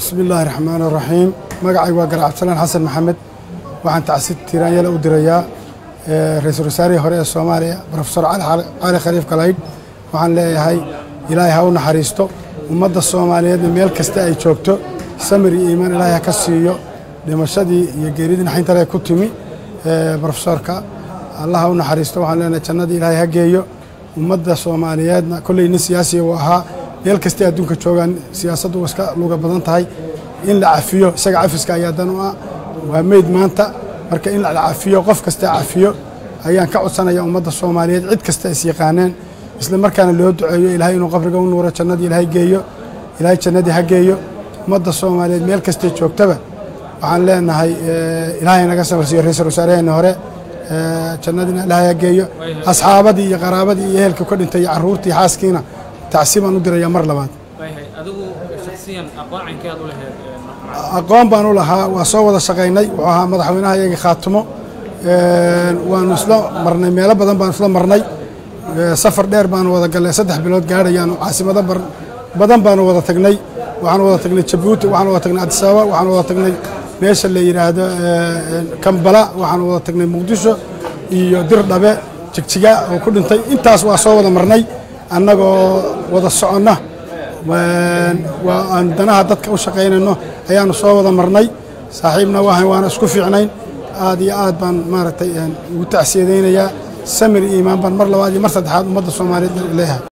Bismi illaahi raxmaani raxiim. Magacaygu waa Garac Cabdisalaan Xasan Maxamed. Waxaan tacsi tiiraanyala u dirayaa ra-iisul wasaarihii hore ee Soomaaliya, Profesor Cali Khaliif Galaydh. Waxaan leeyahay Ilaahay ha u naxariisto. Ummadda Soomaaliyeedna meel kasta ay joogto samir iyo iimaan Ilaahay ha ka siiyo dhimashadii iyo geeridii naxintale ku timi profesorka. Allah ha u naxariisto. Waxaan leenahay jannadii Ilaahay ha geeyo. Ummadda Soomaaliyeedna kolley nin siyaasiya uu ahaa, meel kastay adduunka joogaan siyaasaddu waa iska luga badan tahay. In la cafiyo isaga, cafiska ayaa dan u ah. Waa meyd maanta, marka in la cafiyo, qof kasta cafiyo ayaan ka codsanaya ummadda Soomaaliyeed, cid kasta is yaqaaneen, isla markaana loo duceeyo Ilaahay inuu qabriga u nuuro, jannadii Ilaahay geeyo, Ilaahay jannadii ha geeyo. Ummadda Soomaaliyeed meel kastay joogtaba waxaan leenahay Ilaahay naga sabarsiiyo ra-iisul wasaaraheenna hore, jannadiina Ilaahay ha geeyo. Asxaabadii iyo qaraabadii iyo ehelka ka dhintay iyo carruurtii, xaaskiina tacsi baan u dirayaa mar labaad. Aqoon baan u lahaa, waa soo wada shaqaynay. Wuxuu ahaa madaxweynaha iyagii Khaatumo. Waanu isla marnay meelo badan, baanu isla marnay safar dheer, baanu wada gallay 3 bilood gaadhayaanu. Caasimado badan baanu wada tagnay. Waxaanu wada tagnay Jabuuti, waxaanu wada tagnay Addis Ababa, waxaanu wada tagnay meesha la yidhaahdo Kambala, waxaanu wada tagnay Muqdisho iyo Dirdhabe, Jigjiga oo ku dhintay. Intaas waa soo wada marnay annagoo wada soconna, waa aan danaha dadka u shaqaynayno ayaanu soo wada marnay. Saaxiibna waahan, waana isku fiicnayn. Aad iyo aad baan maaragtay ugu tacsiyadaynayaa. Samir iyo iimaan baan mar labaad iyo mar saddexaad ummadda Soomaaliyeed leeyahay.